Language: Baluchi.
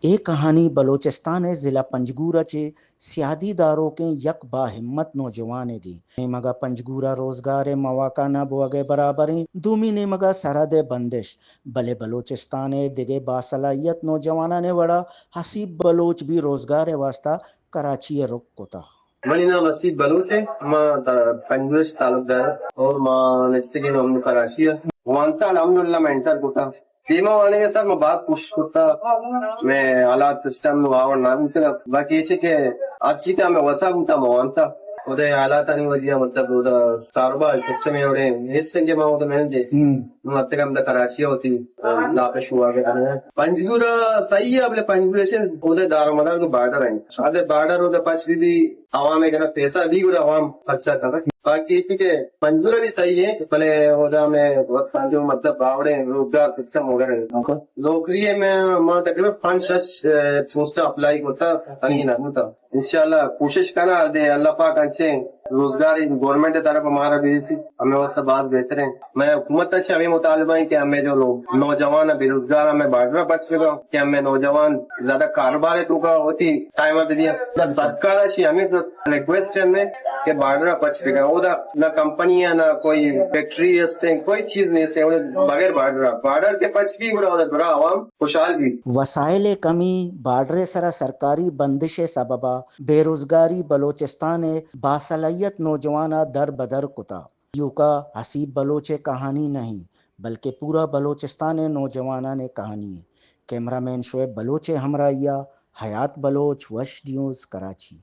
اے کہانی بلوچستان ءِ ضلع پنجگور ءَ چہ سیادی داروکیں یک باہمت نوجوانے گی۔ نیمگ ءَ پنجگور ءَ روزگار ءِ مواقع نہ بوگ ءِ برابریں، دومی نیمگ ءَ سرحد ءِ بندش، بلے بلوچستان ءِ دگہ باصلاحیت نوجوانانی وڑا حسیب بلوچ بھی روزگار ءِ واستہ کراچی ءَ رک کتہ۔ منی نام حسیب بلوچ ہے، ما پنجگور سے تعلق دار اور ما نشتگیں ہم کراچی ہے۔ وانتا الحمدللہ میں انٹر کتا۔ دیما وانگ ءِ سر ما باز کوشش کرتا، میں حالات سسٹم نو آور نہ بوتنا، باقی ایشی کہ ہر چی کہ میں وسا بوتا ما وانتا۔ اودے حالات آنی وجہ مطلب اودے کاروبار سسٹم ہے اوڑے، اس سنگے ما اودے میں دے۔ نوں اتکگ ہمدا کراچی ءَ وتی لاپ ءِ شوہاز ءَ کنگ ءَ۔ پنجگور ءَ صحیح ہے، بلے پنجگور ءَ چہ اودے دار و مدار تو بارڈر ہیں۔ اودے بارڈر اودے پچ بی بی عوام ءَ گنا پیسہ بی گڑا عوام خرچہ کنت۔ باقی کہ پنجگور ءَ بھی صحیح ہے، بلے اودا میں واسطہ جو مطلب باوڑے روزگار سسٹم وغیرہ ہے۔ نوکری ءَ میں ما تقریباً پنچ شش، اے، پوسٹ اپلائی کرتا، انی نہ ہوتا۔ انشاءاللہ کوشش کناں، دے اللہ پاک انچیں روزگارے گورنمنٹ ءِ طرف ءَ مارا بہ رسی، ہمے واسطہ باز بہتر ایں۔ میں حکومت ءَ چہ ہمے مطالبہ ایں کہ ہمے جو لوگ نوجوان بے روزگار ہمے بارڈر ءَ پچ بکن، کہ ہمے نوجوان زیادہ کاروبار ءِ توکا وتی ٹائم ءَ بدیاں۔ سرکار ءَ چہ ہمے ریکویسٹ ہے کہ بارڈر ءَ پچ بکن۔ اودا نہ کمپنی ہے، نہ کوئی فیکٹری است، کوئی چیز نہیں است، بغیر بارڈر ءَ۔ بارڈر کہ پچ بی گڑا اودا درا عوام خوشحال بی۔ وسائل ءِ کمی، بارڈر ءِ سرا سرکاری بندش ءِ سبب ءَ بے روزگاری بلوچستان ءِ باصلاحیت نوجوان ءَ در بدر کتہ۔ ایوکا حسیب بلوچ ءِ کہانی نہ ایں، بلکہ پورا بلوچستان ءِ نوجوانان ءِ کہانی ایں۔ کیمرہ مین شعیب بلوچ ءِ ہمراہی ءَ حیات بلوچ، وش نیوز، کراچی۔